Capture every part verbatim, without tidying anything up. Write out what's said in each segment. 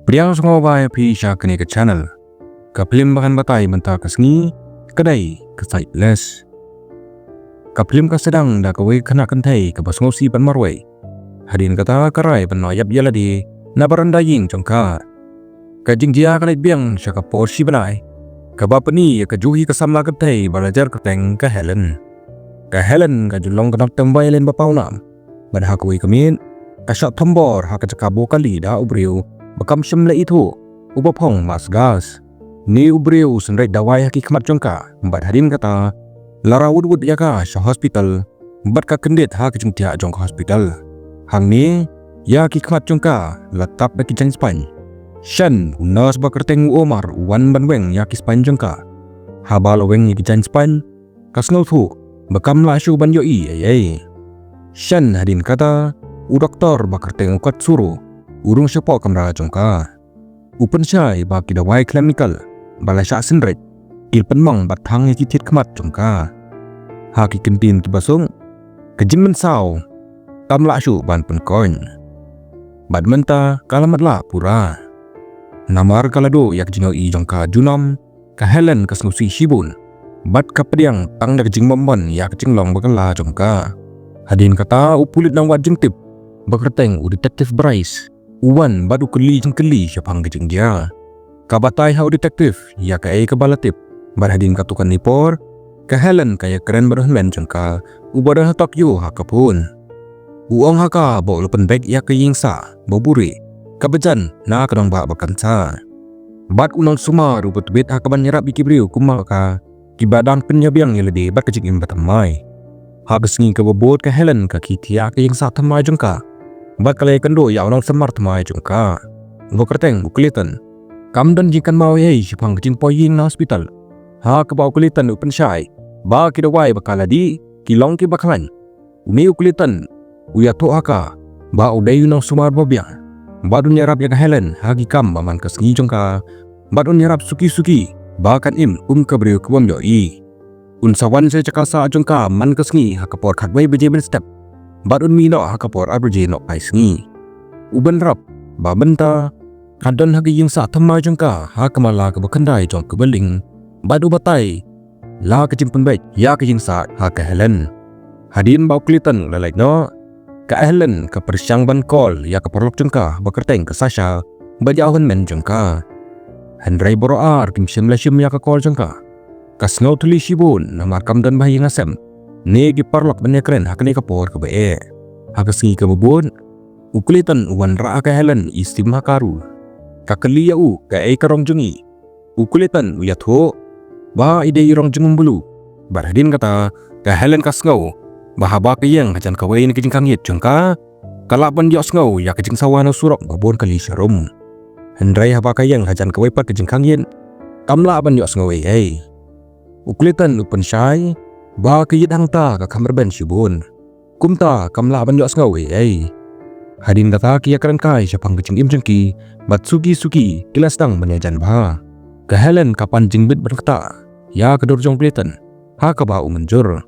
Pdiang sngewbha ïa phi sha kane ka channel. Ka phlim ba ngan batai mynta ka sngi ka dei ka Sightless. Ka phlim ka sdang da kawei ka khynnah kynthei kaba sngewsih ban marwei. Hadien kata ka rai ban noh ïap ïa lade na baranda ïing jong ka. Ka jingjia ka leit biang sha ka por shi bnai, kaba pyni ïa ka juhi ka samla kynthei ba la jer kyrteng ka Helen. Ka Helen ka ju long ka nongtem violin ba pawnam. Bad ha kawei ka miet ka shah thombor ha ka jaka bokali da u briew ba kam shym la ithuh, uba phong mask gas. Une u briew u synreit dawai ha ki khmat jong ka, bad hadien kata la rah wut wut ïa ka sha hospital, bad ka kyndit ha ka jingthiah jong ka hospital. Hangne ïa ki khmat jong ka la tap da ki jaiñ spaiñ. Shen u nurse ba kyrteng u Omar u wan ban weng ïa ki spaiñ jong ka. Haba la weng ïa ki jaiñ spaiñ, ka sngewthuh ba kam lah shuh ban ïohi ei ei. Shen hadien kata u doktor ba kyrteng u Katsuro u rung shapoh kamra jong ka. U pynshai ba ki dawai chemical ba la shah synreit ki pynmang ba thang ïa ki thied khmat jong ka. Ha ki kyntien kiba suk, ka jingmynsaw kam lah shuh ban pynkoit. Bad mynta ka la matlah pura. Namar ka la duh ïa ka jingïohi jong ka junom, ka Helen ka sngewsih shibun. Bad ka pdiang tang da ka jingbymman ïa ka jinglong ba kylla jong ka. Hadien kata u pulit nongwad jingtip ba kyrteng u Detective Bryce u wan bad u kylli jingkylli shaphang ka jingjia. Ka batai ha u detective ïa kaei kaba la tip. Bad hadien katto katne por ka Helen ka ïakren bad u hynmen jong ka uba don ha Tokyo ha ka phone. U ong ha ka ba u la pynbeit ïa ka ïing sah ba buhrieh kaba jan na ka nongbah ba kan sah. Bad u nongsumar uba tbit ha kaban ïarap ïa ki briew kum ma ka, kiba dang pynïabiang ïa lade bad ka jingim ba thymmai. Ha ka sngi kaba bud ka Helen ka khie thiah ka ïing sah thymmai jong ka bad ka la ïakynduh ïa u nongsumar thymmai jong ka uba kyrteng u Clayton. Kam don jingkynmaw ei ei shaphang ka jingpoi ïing na hospital. Ha kaba u Clayton u pynshai ba ki dawai ba ka la dih ki long kiba khlaiñ. Une u Clayton u ïathuh ha ka ba u dei u nongsumar ba biang bad un ïarap ïa ka Helen ha ki kam ba man ka sngi jong ka, bad un ïarap suki suki ba kan im kum ka briew ka bym ïohi. Un sa wan sha jaka sah jong ka man ka sngi ha ka por khatwei baje mynstep bad un mih noh ha ka por ar baje nohphai sngi. U bynrap ba mynta ka don ha ka ïing sah thymmai jong ka ha ka mala kaba khyndai jong ka building, bad u batai la ka jingpynbeit ïa ka ïing sah ha ka Helen. Hadien ba u Clayton u la leit noh, ka Helen ka pyrshang ban call ïa ka paralok jong ka ba kyrteng ka Sasha bad ïa u hynmen jong ka. Hynrei baroh ar kim shym la shim ïa ka call jong ka. Ka sngew thylli shibun namar kam don ba ha ïing ha sem ne ki paralok ban ïakren ha kane ka por kaba eh. Ha ka sngi kaba bud u Clayton u wanrah ha ka Helen i sim ha ka room. Ka kylli ïa u kaei ka rong jong i. U Clayton u ïathuh ba i dei i rong jingmbluk. Bad hadien kata ka Helen ka sngew ba haba ka ïeng hajan kawei na ki jingkhang ïit jong ka, ka lah ban ïohsngew ïa ka jingsawa na surok ba bun kali sharum. Hynrei haba ka ïeng hajan kawei pat ka jingkhang ïit, kam lah ban ïohsngew ei ei. U Clayton u pynshai ba ka ïit hangta ka kham rben shibun. Kumta kam lah ban ïohsngew ei ei. Hadien kata ki ïakren kai shaphang ka jingim jong ki bad suki suki ki la sdang ban ïajan bha. Ka Helen ka pan jingbit ban ktah ïa ka dur jong u Clayton ha kaba u mynjur.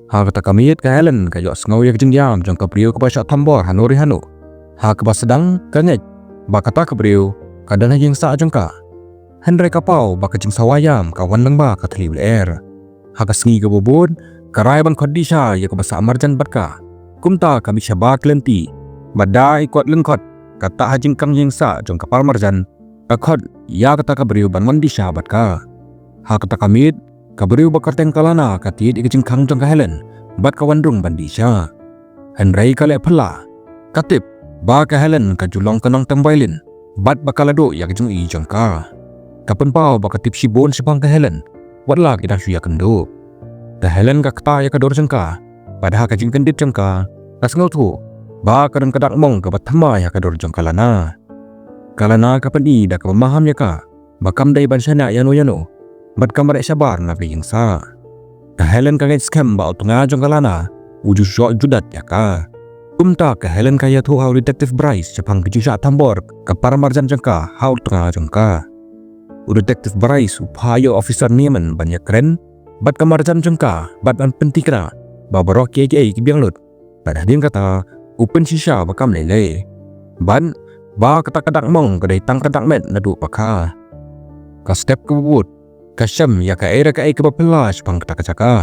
Ha kata ka miet ka Helen ka ïohsngew ïa ka jingïam jong ka briew kaba shah thombor hano re hano. Ha kaba sdang ka ngeit ba kata ka briew ka don ha ïing sah jong ka. Hynrei ka paw ba ka jingsawa ïam ka wan lyngba ka thylliej lyer. Ha ka sngi kaba bud ka rai ban khot dih sha ïa kaba sah marjan bad ka. Kumta ka mih shabar ki lynti bad da i kot lyngkot ka tah ha jingkhang ïing sah jong ka par marjan, ka khot ïa kata ka briew ban wan dih sha bad ka. Ha kata ka miet ka briew ba kyrteng ka Lana ka tied ïa ka jingkhang jong ka Helen bad ka wan rung ban dih sha. Hynrei ka leh phylla, ka tip ba ka Helen ka ju long ka nongtem violin bad ba ka la duh ïa ka jingïohi jong ka. Ka pynpaw ba ka tip shibun shaphang ka Helen wat la ki dang shu ïakynduh. Ka Helen ka ktah ïa ka dur jong ka bad ha ka jingkyndit jong ka, ka sngewthuh ba ka don ka dak mong kaba thymmai ha ka dur jong ka Lana. Ka Lana ka pyni da kaba maham ïa ka ba kam dei ban shaniah ïano ïano bad kam reh shabar na ka ïing sah. Ka Helen ka ngeit skhem ba u tnga jong ka Lana u ju shoh judat ïa ka. Kumta ka Helen ka ïathuh ha u Detective Bryce shaphang ka jingshah thombor ka par marjan jong ka ha u tnga jong ka. U Detective Bryce u phah ïa u Officer Newman ban ïakren bad ka marjan jong ka bad ban pynthikna ba baroh kiei kiei ki biang lut. Bad hadien kata u pynshisha ba kam lei lei. Bad ba kata ka dak mong ka dei tang ka dak met naduh pakha. Ka step kaba bud ka shem ïa kaei re kaei kaba phylla shaphang kata ka jaka.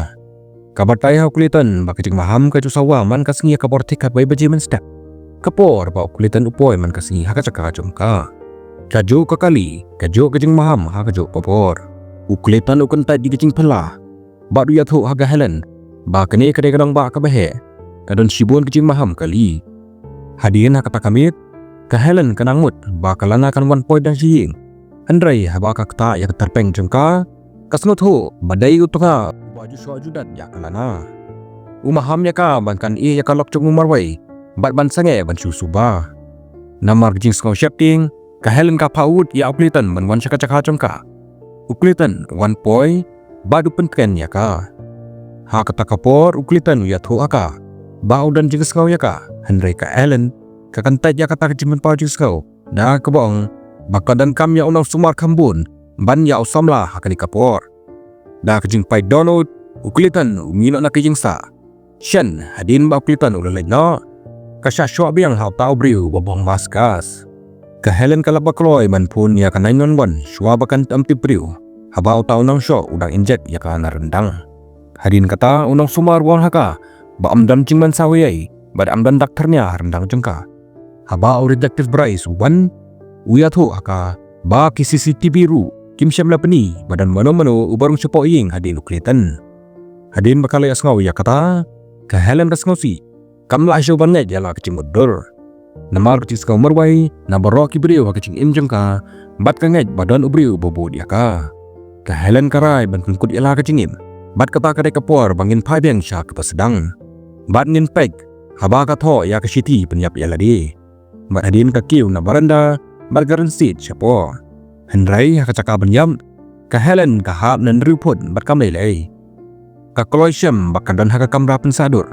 Ka batai ha u Clayton ba ka jingmaham ka ju sawa man ka sngi ha ka por thik khatwei baje mynstep. Ka por ba u Clayton u poi man ka sngi ha ka jaka jong ka, kajuh ka kali, kajuh ka jingmaham ha kajuh ka por. U Clayton u kyntait ïa ka jingphylla bad u ïathuh ha ka Helen ba kane ka dei ka nongbah kaba heh, ka don shibun ka jingmaham kali. Hadien ha kata ka miet ka Helen ka nang mut ba ka Lana kan wan poi dang sha ïing. Hynrei haba ka ktah ïa ka tyrpeng jong ka, ka sngewthuh ba dei u tnga uba ju shoh ju dat ïa ka Lana. U maham ïa ka ban kan ïeh ïa ka lok jong u marwei bad ban sangeh ban shu suba. Namar ka jingsngew sheptieng, ka Helen ka phah ud ïa u Clayton ban wan sha ka jaka jong ka. U Clayton u wan poi bad u pyntngen ïa ka. Ha kata ka por u Clayton u ïathuh ha ka ba u don jingsngew ïa ka, hynrei ka Helen ka kyntait ïa kata ka jingpynpaw jingsngew da kaba ong ba ka donkam ïa u nongsumar kham bun ban ïa u samla ha kane ka por. Da ka jingpait dohnud, u Clayton u mih noh na ka ïingsah. Shen hadien ba u Clayton u la leit noh, ka shah shoh biang ha uta u briew uba bong mask gas. Ka Helen ka lap ba kloi ban phone ïa ka nine one one shuwa ba kan ym tip briew haba uta u nongshoh u dang injek ïa ka na ryndang. Hadien kata u nongsumar u ong ha ka ba ym don jingmynsaw ei ei bad ym don dak thyrnia ha ryndang jong ka. Haba u Detective Bryce u wan, u ïathuh ha ka ba ki C C T V ruh kim shym la pyni ba don mano mano uba rung shapoh ïing hadien u Clayton. Hadien ba ka la ïohsngew ïa kata, ka Helen ka sngewsih, kam lah shuh ban ngeit ïa la ka jingmutdur. Namar ka jingsngew marwei na baroh ki briew ha ka jingim jong ka bad ka ngeit ba don u briew uba bud ïa ka. Ka Helen ka rai ban pynkut ïa la ka jingim bad kata ka dei ka por ba ngin phai biang sha kaba sdang. Bad ngin peit haba ka thoh ïa ka shithi pynïap ïa lade. Bad hadien ka kiew na baranda bad ka rynsied shapoh. Hynrei ha ka jaka ban ïap, ka Helen ka hap na hynriew phut bad kam lei lei. Ka kloi shem ba ka don ha ka kamra pynsadur,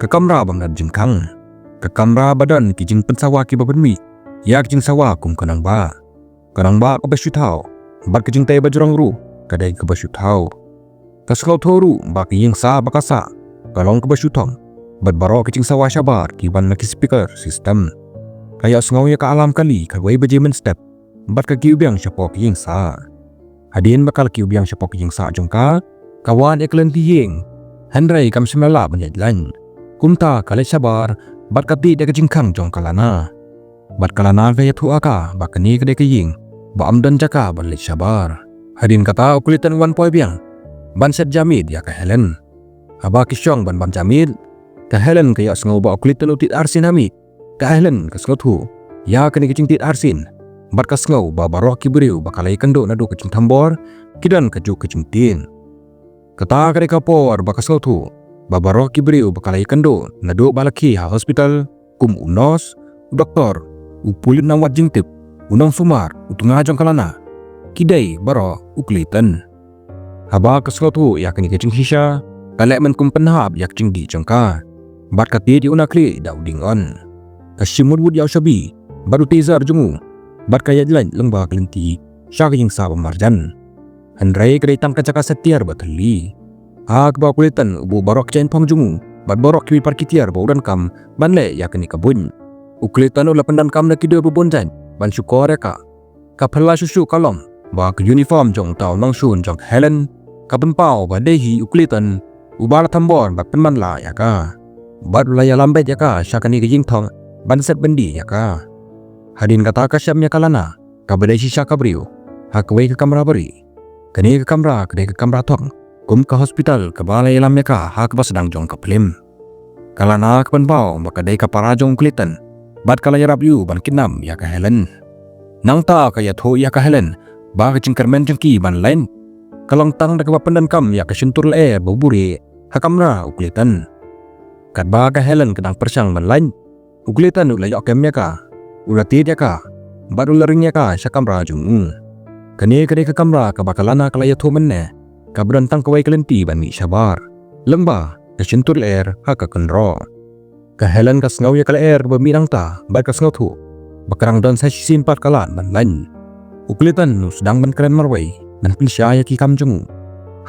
ka kamra ba mlien jingkhang, ka kamra ba don ki jingpynsawa kiba pynmih ïa ka jingsawa kum ka nongbah. Ka nongbah kaba shu thaw bad ka jingtei ba jrong ruh ka dei kaba shu thaw. Ka sngewthuh ruh ba ka ïingsah ba ka sah ka long kaba shu thong bad baroh ka jingsawa shabar ki wan na ki speaker system. Ka ïohsngew ïa ka alarm kali kawei baje mynstep bad ka kiew biang shapoh ka ïingsah. Hadien ba ka la kiew biang shapoh ka ïingsah jong ka, ka wad ïa ka lynti ïing. Hynrei kam shym la lah ban ïaid lain. Kumta ka leit shabar bad ka tied ïa ka jingkhang jong ka Lana. Bad ka Lana ka ïathuh ha ka ba kane ka dei ka ïing ba ym don jaka ban leit shabar. Hadien kata u Clayton u wan poi biang ban shet ja miet ïa ka Helen. Haba ki shong ban bam ja miet, ka Helen ka ïohsngew ba u Clayton u tied arsien ha miet. Ka Helen ka sngewthuh ïa kane ka jingtied arsien bad ka sngew ba baroh ki briew ba ka la ïakynduh naduh ka jingthombor ki don kajuh ka jingtied. Kata ka dei ka por ba ka sngewthuh ba baroh ki briew ba ka la ïakynduh naduh ba la khie ha hospital, kum u nurse, u doktor, u pulit nongwad jingtip, u nongsumar, u tnga jong ka Lana, ki dei baroh u Clayton. Haba ka sngewthuh ïa kane ka jingshisha, ka leh mynkum pynhap ïa ka jingdih jong ka bad ka tied ïa u na khlieh da u ding on. Ka shim wut wut ïa u shabi bad u taser jong u bad ka ïaid lait lyngba ka lynti sha ka ïingsah ba marjan. Hynrei ka dei tang ka jaka set tiar ba thylli. Ha kaba u Clayton u buh baroh ki jaiñphong jong u bad baroh ki bynpar ki tiar ba u donkam ban leh ïa kane ka buit. U Clayton u la pyndonkam da ki dur ba bun jait ban shukor ïa ka. Ka phylla shuh shuh ka long ba ka uniform jong uta u nongshun jong ka Helen ka pynpaw ba dei hi u Clayton uba la thombor bad pynman la ïa ka bad u la ïalam beit ïa ka sha kane ka ïingthong ban set byndi ïa ka. Hadien kata ka shem ïa ka Lana kaba dei shisha ka briew ha kawei ka kamra barieh. Kane ka kamra ka dei ka kamra thong kum ka hospital kaba la ïalam ïa ka ha kaba sdang jong ka phlim. Ka Lana ka pynpaw ba ka dei ka para jong u Clayton bad ka la ïarap ïa u ban kidnap ïa ka Helen. Nangta ka ïathuh ïa ka Helen ba ka jingkyrmen jong ki ban lait ka long tang da kaba pyndonkam ïa ka shyntur lyer ba buhrieh ha kamra u Clayton. Katba ka Helen ka dang pyrshang ban lait, u Clayton u la ïoh kem ïa ka, u la tied ïa ka bad u la ring ïa ka sha kamra jong u. Kane ka dei ka kamra kaba ka Lana ka la ïathuh mynne, kaba don tang kawei ka lynti ban mih shabar lyngba ka shyntur lyer ha ka kynroh. Ka Helen ka sngew ïa ka lyer kaba mih nangta bad ka sngewthuh ba ka dang don sa shisien pat ka lad ban lait. U Clayton u sdang ban kren marwei ban pynshai ïa ki kam jong u.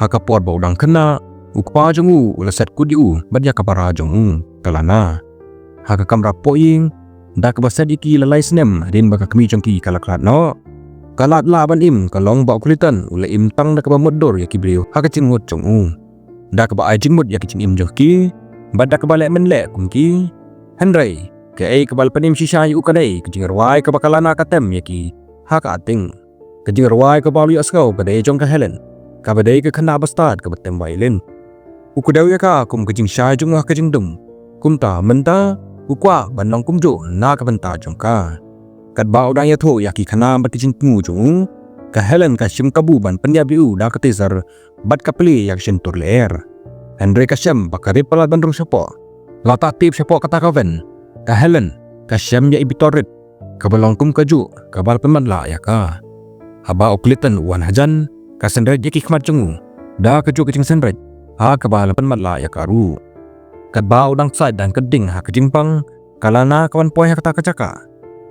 Ha ka por ba u dang khynnah, u kpa jong u u la set kut ïa u bad ïa ka para jong u ka Lana. Ha ka kamra pohïing, da kaba set ïa ki la lai snem hadien ba ka kmie jong ki ka la khlad noh. Ka lad lah ban im ka long ba u Clayton u la im tang da kaba mutdur ïa ki briew ha ka jingmut jong u, da kaba ai jingmut ïa ka jingim jong ki bad da kaba leh mynleh kum ki. Hynrei kaei kaba la pynim shisha ïa u ka dei ka jingrwai kaba ka Lana ka tem ïa ki ha ka ating. Ka jingrwai kaba u la ïohsngew ka dei jong ka Helen, kaba dei ka khynnah ba stad kaba tem violin. U kdew ïa ka kum ka jingshai jong u ha ka jingdum. Kumta mynta u kwah ban long kumjuh na ka bynta jong ka. Katba u dang ïathuh ïa ki khana bad ki jingthmu jong u, ka Helen ka shim kabu ban pynïap ïa u da ka taser bad ka plie ïa ka shyntur lyer. Hynrei ka shem ba ka rit palat ban rung shapoh. La tah tip shapoh kata ka ven, ka Helen ka shem ïa i bitol rit kaba long kum kajuh kaba la pynmatlah ïa ka. Haba u Clayton u wan hajan, ka synreit ïa ki khmat jong u da kajuh ka jingsynreit ha kaba la pynmatlah ïa ka ruh. Katba u dang sait dang kynding ha ka jingpang, ka Lana ka wan poi ha kata ka jaka.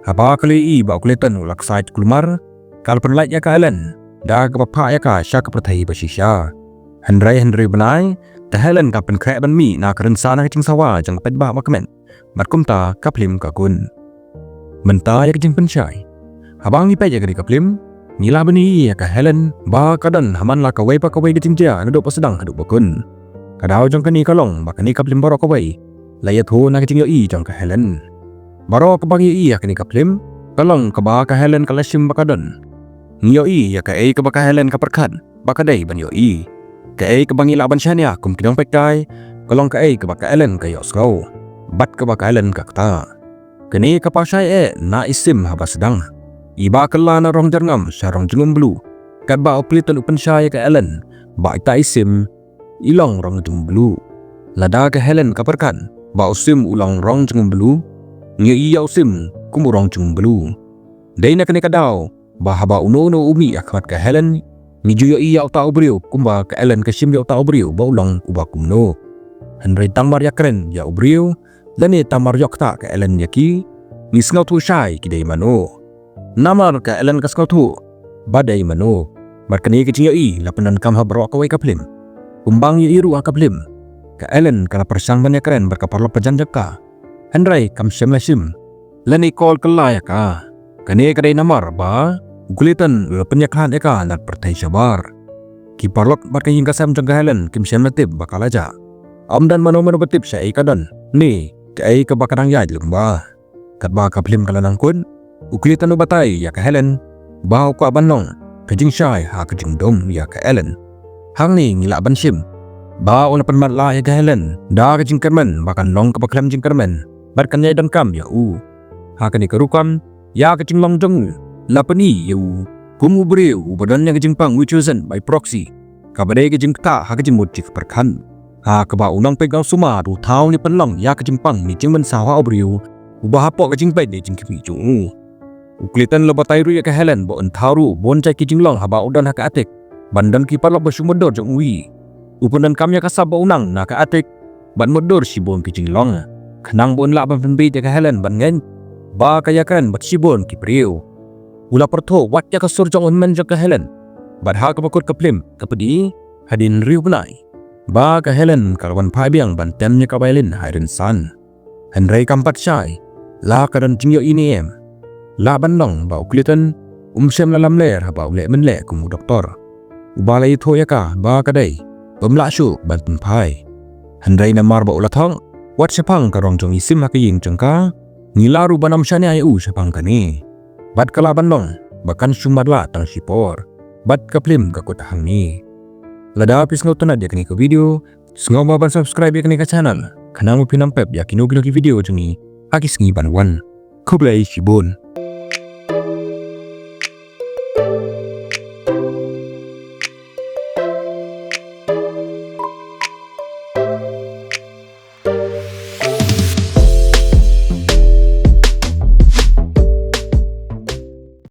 Haba ka la ïohi ba u Clayton u la ksait kulmar, ka la pynlait ïa ka Helen da kaba phah ïa ka sha ka pyrthei ba shisha. Hynrei hynrei bnai, ka Helen ka pynkhreh ban mih na ka rynsan ha ka jingsawa jong ka paidbah ba kmen. Bad kumta ka phlim ka kut. Mynta ïa ka jingpynshai. Haba ngi peit ïa kane ka phlim, ngi lah ban ïohi ïa ka Helen ba ka don ha man la kawei pa kawei ka jingjia naduh ba sdang haduh ba kut. Ka daw jong kane ka long ba kane ka phlim baroh kawei la ïathuh na ka jingïohi jong ka Helen. Baroh kaba ngi ïohi ïa kane ka phlim ka long kaba ka Helen ka la shim ba ka don. Ngi ïohi ïa kaei kaba ka Helen ka pyrkhat ba ka dei ban ïohi. Kaei kaba ngi lah ban shaniah kum ki nongpeitkai ka long kaei kaba ka Helen ka ïohsngew bad kaba ka Helen ka ktah. Kane ka paw shai eh na i sim haba sdang, iba kylla na rong jyrngam sha rong jingum blue. Katba u Clayton u pynshai ïa ka Helen ba ita i sim i long rong jingum blue. Lada ka Helen ka pyrkhat ba u sim u long rong jingum blue, ngi ïohi ïa u sim kum u rong jingum blue. Dei na kane ka daw ba haba uno uno u mih ha khmat ka Helen, ngi ju ïohi ïa uta u briew kumba ka Helen ka shim ïa uta u briew ba u long uba kumno. Hynrei tang mar ïakren ïa u briew lane tang mar ïoh ktah ka Helen ïa ki, ngi sngewthuh shai ki dei mano. Namar ka Helen ka sngewthuh ba dei mano. Bad kane ka jingïohi la pyndonkam ha baroh kawei ka phlim. Kumba ngi ïohi ruh ha ka phlim, ka Helen ka la pyrshang ban ïakren bad ka paralok ba jan jong ka. Hynrei kam shym la shim lane call kylla ïa ka. Kane ka dei namar ba u Clayton u la pynïakhlad ïa ka na ka pyrthei shabar. Ki paralok bad ka ïing ka sem jong ka Helen kim shym la tip ba ka la jah. Ym don mano mano ba tip shaei ka don ne kaei kaba ka dang ïaid lyngba. Katba ka phlim ka la nang kut, u Clayton u batai ïa ka Helen ba u kwah ban long ka jingshai ha ka jingdum ïa ka Helen. Hangne ngi lah ban shim ba u la pynmatlah ïa ka Helen da ka jingkyrmen ba kan long kaba khlem jingkyrmen bad kan ïai donkam ïa u. Ha kane ka rukom, ïa ka jinglong jong u la pyni ïa u kum u briew uba don ïa ka jingpang uba chosen by proxy, kaba dei ka jingktah ha ka jingmut jingpyrkhat. Ha kaba u nongpeit nongsumaw u thaw ne pynlong ïa ka jingpang ne jingmynsaw ha u briew uba hapoh ka jingpeit ne jingkhmih jong u. U Clayton la batai ruh ïa ka Helen ba un thaw ruh bun jait ki jinglong haba u don ha ka atik ban don ki paralok ba shu mutdur jong u. U pyndonkam ïa ka sap ba u nang na ka atik bad mutdur shibun ki jinglong khnang ba un lah ban pynbieit ïa ka Helen ban ngeit ba ka ïakren bad shibun ki briew. U la pyrthuh wat ïa ka sur jong u hynmen jong ka Helen. Bad ha kaba kut ka phlim ka pyni hadien hynriew bnai ba ka Helen ka la wan phai biang ban tem ïa ka violin ha i rynsan. Hynrei kam pat shai la ka don jingïohi ne em. Lah ban long ba u Clayton um shym la lamler haba u leh mynleh kum u doktor uba la ïathuh ïa ka ba ka dei bym lah shuh ban pynphai. Hynrei namar ba u la thok wat shaphang ka rong jong i sim ha ka ïing jong ka, ngi lah ruh ban ym shaniah ïa u shaphang kane. Bad ka lah ban long ba kan shu matlah tang shipor. Bad ka phlim ka kut hangne. Lada phi sngewtynnat ïa kane ka video, sngewbha ban subscribe ïa kane ka channel khnang ba phin ym pep ïa kino kino ki video jong ngi ha ki sngi ban wan. Khublei shibun.